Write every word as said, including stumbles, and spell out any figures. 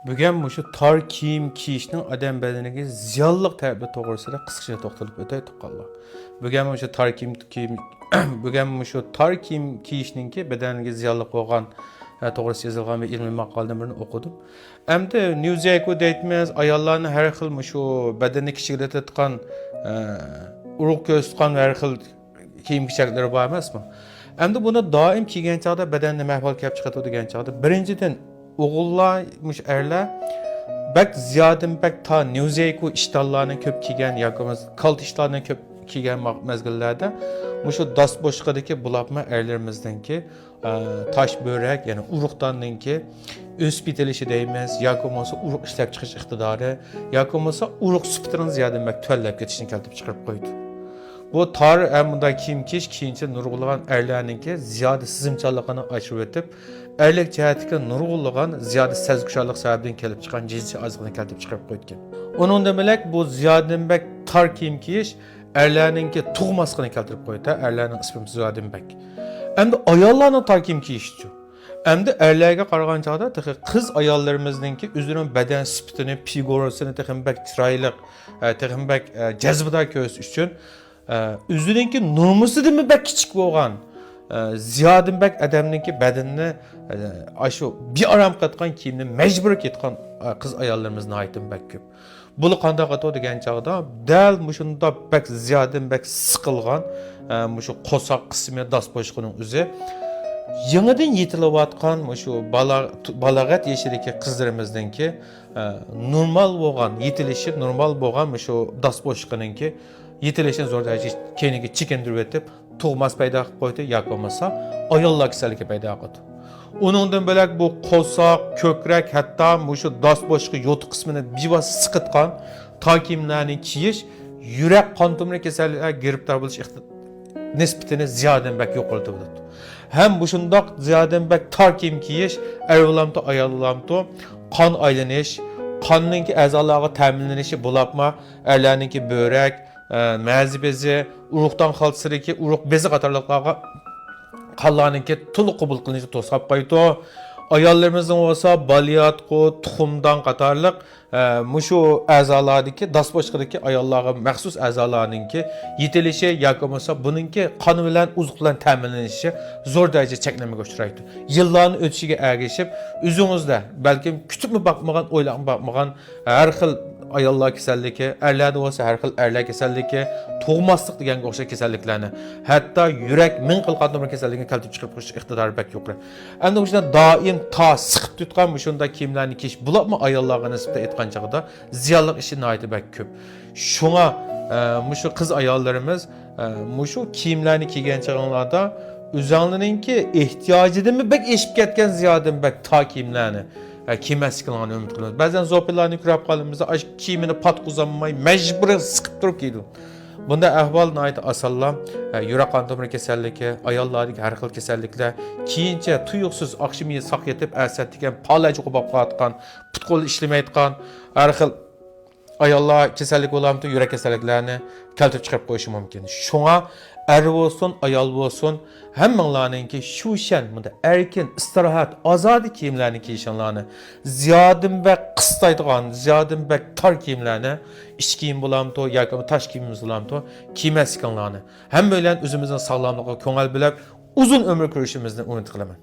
بۈگۈن مۇشۇ تار كىيىم كىيىشنىڭ ئادەم بەدىنىگە زىيانلىق تەرىپى توغرىسىدا قىسقىچە توختىلىپ ئۆتەي، تۇغقانلار. بۈگۈن مۇشۇ تار كىيىم، كىيىم، بۈگۈن مۇشۇ تار كىيىم كىيىشنىڭكى بەدەنگە زىيانلىق بولغان، ئە، توغرىسىدا يېزىلغان بىر ئىلمىي ماقالىدىن بىرنى ئوقۇدۇم. ئەمدى نيۇزيەيكۇ دەيتمىز، ئاياللارنىڭ ھەر خىل مۇشۇ بەدەننى كىچىكلىتىۋاتقان، ئە، ئۇرۇق كۆرسىتىدىغان ھەر خىل كىيىم-كېچەكلىرى بار ئەمەسمۇ؟ ئەمدى بۇنى دائىم كىيگەن چاغدا بەدەن نېمە ئەھۋالغا كېلىپ چىقىدۇ دېگەن چاغدا، بىرىنچىدىن، ئوغۇللار، مۇشۇ ئەرلەر بەك زىيادىدىن بەك تا نيۇزيەيكۇ ئىشتانلارنى كۆپ كىيگەن ياكى بولمىسا كالتا ئىشتاننى كۆپ كىيگەن ۋاق-، مەزگىللەردە مۇشۇ داس بوشلۇقىدىكى بولۇپمۇ ئەرلىرىمىزنىڭكى، ئە، تاش بۆرەك، يەنى ئۇرۇقداننىڭكى ئۆسۈپ يېتىلىشى دەيمىز، ياكى بولمىسا ئۇرۇق ئىشلەپچىقىرىش ئىقتىدارى، ياكى بولمىسا ئۇرۇق سۈپىتىنىڭ زىيادىدىن بەك تۆۋەنلەپ كېتىشىنى كەلتۈرۈپ چىقىرىپ قويدى. بۇ تار ھەم بۇنداق كىيىم كىيىش كېيىنچە نۇرغۇنلىغان ئەرلەرنىڭكى زىيادە سېزىمچانلىقىنى ئاشۇرۇۋېتىپ، ئەرلىك جەھەتتىكى نۇرغۇنلىغان زىيادە سەزگۈچانلىق سەۋەبىدىن كېلىپ چىققان جىنسىي ئازلىقنى كەلتۈرۈپ چىقىرىپ قويىدىكەن. ئۇنىڭدىن بۆلەك بۇ زىيادىدىن بەك تار كىيىم كىيىش ئەرلەرنىڭكى تۇغماسلىقىنى كەلتۈرۈپ قويىدۇ، ئەرلەرنىڭ ئىسپېرمىسى زىيادىدىن بەك. ئەمدى ئاياللارنىڭ تار كىيىم كىيىشىچۇ؟ ئەمدى ئەرلەرگە قارىغان چاغدا تېخى قىز ئاياللىرىمىزنىڭكى ئۆزىنىڭ بەدەن سۈپىتىنى، پىگۇرىسىنى تېخىمۇ بەك چىرايلىق، ئە، تېخىمۇ بەك، ئە، جەزبىدار كۆرسىتىش ئۈچۈن، ئە، ئۆزىنىڭكى نورمىسىدىنمۇ بەك كىچىك بولغان، ئە، زىيادىدىن بەك ئادەمنىڭكى بەدىنىنى، ئە، ئاشۇ بىئارام قىلىدىغان كىيىمنى مەجبۇرىي كىيىدىغان، ئە، قىز ئاياللىرىمىز ناھايىتى بەك كۆپ. بۇلار قانداق ئاتىدۇ دېگەن چاغدا، دەل مۇشۇنداق بەك زىيادىدىن بەك سىقىلغان، ئە، مۇشۇ قورساق قىسمى داس بوشلۇقىنىڭ ئۆزى يېڭىدىن يېتىلىۋاتقان مۇشۇ بالا-، بالاغەت يېشىدىكى قىزلىرىمىزنىڭكى، ئە، نورمال بولغان، يېتىلىشى نورمال بولغان مۇشۇ داس بوشلۇقىنىڭكى يېتىلىشىنى زور دەرىجىدە كەينىگە چېكىندۈرۈۋېتىپ، تۇغماس پەيدا قىلىپ قويدى ياكى بولمىسا ئاياللار كېسەللىكى پەيدا قىلدى. ئۇنىڭدىن بۆلەك بۇ قورساق، كۆكرەك، ھەتتا مۇشۇ داس بوشلۇقى يوتا قىسمىنى بىۋاسىتە سىقىتقان تار كىيىملەرنى كىيىش يۈرەك قان تومۇرى كېسەللىكىگە گىرىپتار بولۇش ئېھتىمالى نىسبىتىنى زىيادىدىن بەك يۇقىرىلىتىۋېتىدۇ. ھەم مۇشۇنداق زىيادىدىن بەك تار كىيىم كىيىش ئەر بولامتۇ، ئايال بولامتۇ، قان ئايلىنىش، قاننىڭكى ئەزالارغا تەمىنلىنىشى بولۇپمۇ ئەرلەرنىڭكى بۆرەك، ئە، مەزى بېزى، ئۇرۇقدان خالتىسىدىكى ئۇرۇق بېزى قاتارلىقلارغا قانلارنىڭكى تولۇق قوبۇل قىلىنىشى توساپ قويىدۇ. ئاياللىرىمىزنىڭ بولسا بالىياتقۇ، تۇخۇمدان قاتارلىق، ئە، مۇشۇ ئەزالاردىكى، داس بوشلۇقىدىكى ئاياللارغا مەخسۇس ئەزالارنىڭكى يېتىلىشى ياكى بولمىسا بۇنىڭكى قان بىلەن، ئوزۇق بىلەن تەمىنلىنىشى زور دەرىجىدە چەكلىمىگە ئۇچرايدۇ. يىللارنىڭ ئۆتۈشىگە ئەگىشىپ، ئۆزىڭىزدە بەلكىم كۈتۈپمۇ باقمىغان، ئويلاپمۇ باقمىغان ھەر خىل ئاياللار كېسەللىكى، ئەرلەردە بولسا ھەر خىل ئەرلەر كېسەللىكى، تۇغماسلىق دېگەنگە ئوخشاش كېسەللىكلەرنى، ھەتتا يۈرەك، مېڭە قىلىقان تومۇر كېسەللىكىنى كەلتۈرۈپ چىقىرىپ قويۇش ئىقتىدارى بەك يۇقىرى. ئەمدى مۇشۇنداق دائىم تا سىقىپ تۇتقان مۇشۇنداق كىيىملەرنى كىيىش بولۇپمۇ ئاياللارغا نىسبەتەن ئېيتقان چاغدا زىيانلىق ئىشى ناھايىتى بەك كۆپ. شۇڭا، ئە، مۇشۇ قىز ئاياللىرىمىز، ئە، مۇشۇ كىيىملەرنى كىيگەن چېغىڭلاردا ئۆزۈڭلارنىڭكى ئېھتىياجىدىنمۇ بەك ئېشىپ كەتكەن زىيادىدىن بەك تار كىيىملەرنى، ئە، كىيمەسلىكىڭلارنى ئۈمىد قىلىمىز. بەزەن زوپىيلارنى كۆرۈپ قالىمىز، ئاشۇ كىيىمىنى پاتقۇزالماي مەجبۇرىي سىقىپ تۇرۇپ كىيىدۇ. بۇنداق ئەھۋال ناھايىتى ئاسانلا، ئە، يۈرەك قان تومۇر كېسەللىكى، ئاياللاردىكى ھەر خىل كېسەللىكلەر، كېيىنچە تۇيۇقسىز ئاقشىمى ساق يېتىپ، ئەتىسى دېگەن پالەچ بولۇپ قالىدىغان، پۇت-قولى ئىشلىمەيدىغان، ھەر خىل ئاياللار كېسەللىك بولامتۇ، يۈرەك كېسەللىكلەرنى كەلتۈرۈپ چىقىرىپ قويۇشى مۇمكىن. شۇڭا ئەر بولسۇن، ئايال بولسۇن، ھەممىڭلارنىڭكى شۇشەن، مۇنداق ئەركىن، ئىستىراھەت، ئازادە كىيىملەرنى كىيىشىڭلارنى، زىيادىدىن بەك قىستايدىغان، زىيادىدىن بەك تار كىيىملەرنى، ئىچ كىيىم بولامتۇ ياكى تاش كىيىمىمىز بولامتۇ، كىيمەسلىكىڭلارنى، ھەممەيلەن ئۆزىمىزنىڭ ساغلاملىقىغا كۆڭۈل بۆلۈپ، ئۇزۇن ئۆمۈر كۆرۈشىمىزنى ئۈمىد قىلىمەن.